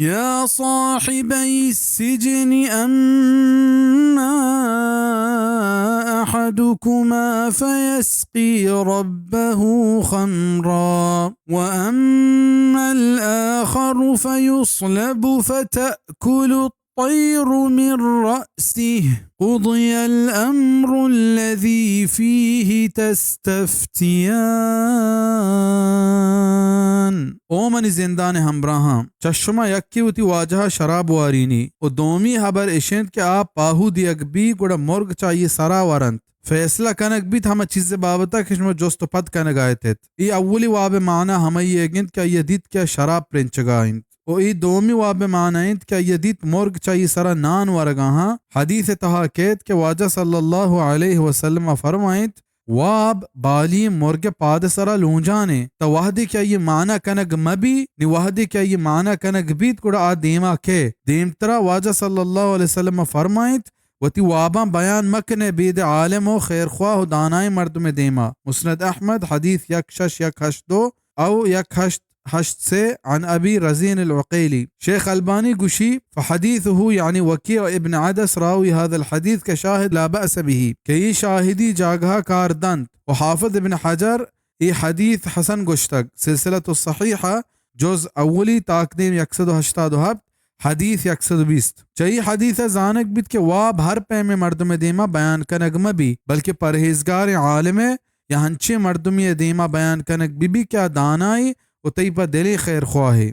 يا صاحبي السجن أما أحدكما فيسقي ربه خمرا وأما الآخر فيصلب فتأكل الطير من رأسه قضي الأمر الذي فيه تستفتيان. او منی زندان ہمراہاں، چہ شما یکے وتی واجہ ءَ شراب وارینی و دومی ہبر اش انت کہ آ پاہو دیگ بی گڑا مرگ چہ آئی سرا ورنت، فیصلہ کنگ بیت ہما چیز ءِ بابت ءَ کہ شما جست و پد کنگ ءَ ات ات۔ اے اولی واب ءِ معنی ہمائی ئیگ انت کہ آئی ءَ دیت کہ آ شراب پرنچگ ءَ انت۔ و اے دومی واب ءِ معنی انت کہ آئی ءَ دیت مرگ چہ آئی سرا نان ورگ ءَ ہاں۔ حدیث ءِ تہا کیت کہ واجہ صلی اللہ علیہ وسلم ءَ فرمائینت، واب بالیں مرگ ءِ پاد ءِ سرا لونجان انت۔ تہ وہدے کہ آئی ءِ معنی کنگ مہ بی، نی وہدے کہ آئی ءِ معنی کنگ بیت، گڑا آ دیما کئے؟ دیمترا واجہ صلی اللہ علیہ وسلم ءَ فرمائینت، وتی واباں بیان مکن ئے بید عالم و خیرخواہ و دانائیں مردم ءِ دیما۔ مسند احمد، حدیث یک شش یک ہشت دو او یک ہشت ہشت سے، عن ابی رزین العقیلی۔ شیخ البانی گوشی، فحدیثہ، یعنی وکیع ابن عدس راوی هذا الحدیث کا شاهد لا بأس به، کہ اے شاہدی جاگہا کار دنت۔ و حافظ ابن حجر اے حدیث حسن گوشتگ، سلسلۃ الصحیحہ، جز اولی، تاکدیم یک سد و ہشتاد و ہپت، حدیث یک سد و بیست۔ چہ اے حدیث ءَ زانگ بیت کہ واب ہر پیمیں مردم ءِ دیما بیان کنگ مہ بی، بلکہ پرہیزگاریں عالم ءِ یا ہنچیں مردمے ءِ دیما بیان کنگ بہ بی کہ آ دانائے و تئی پہ دلیں خیرخواہے۔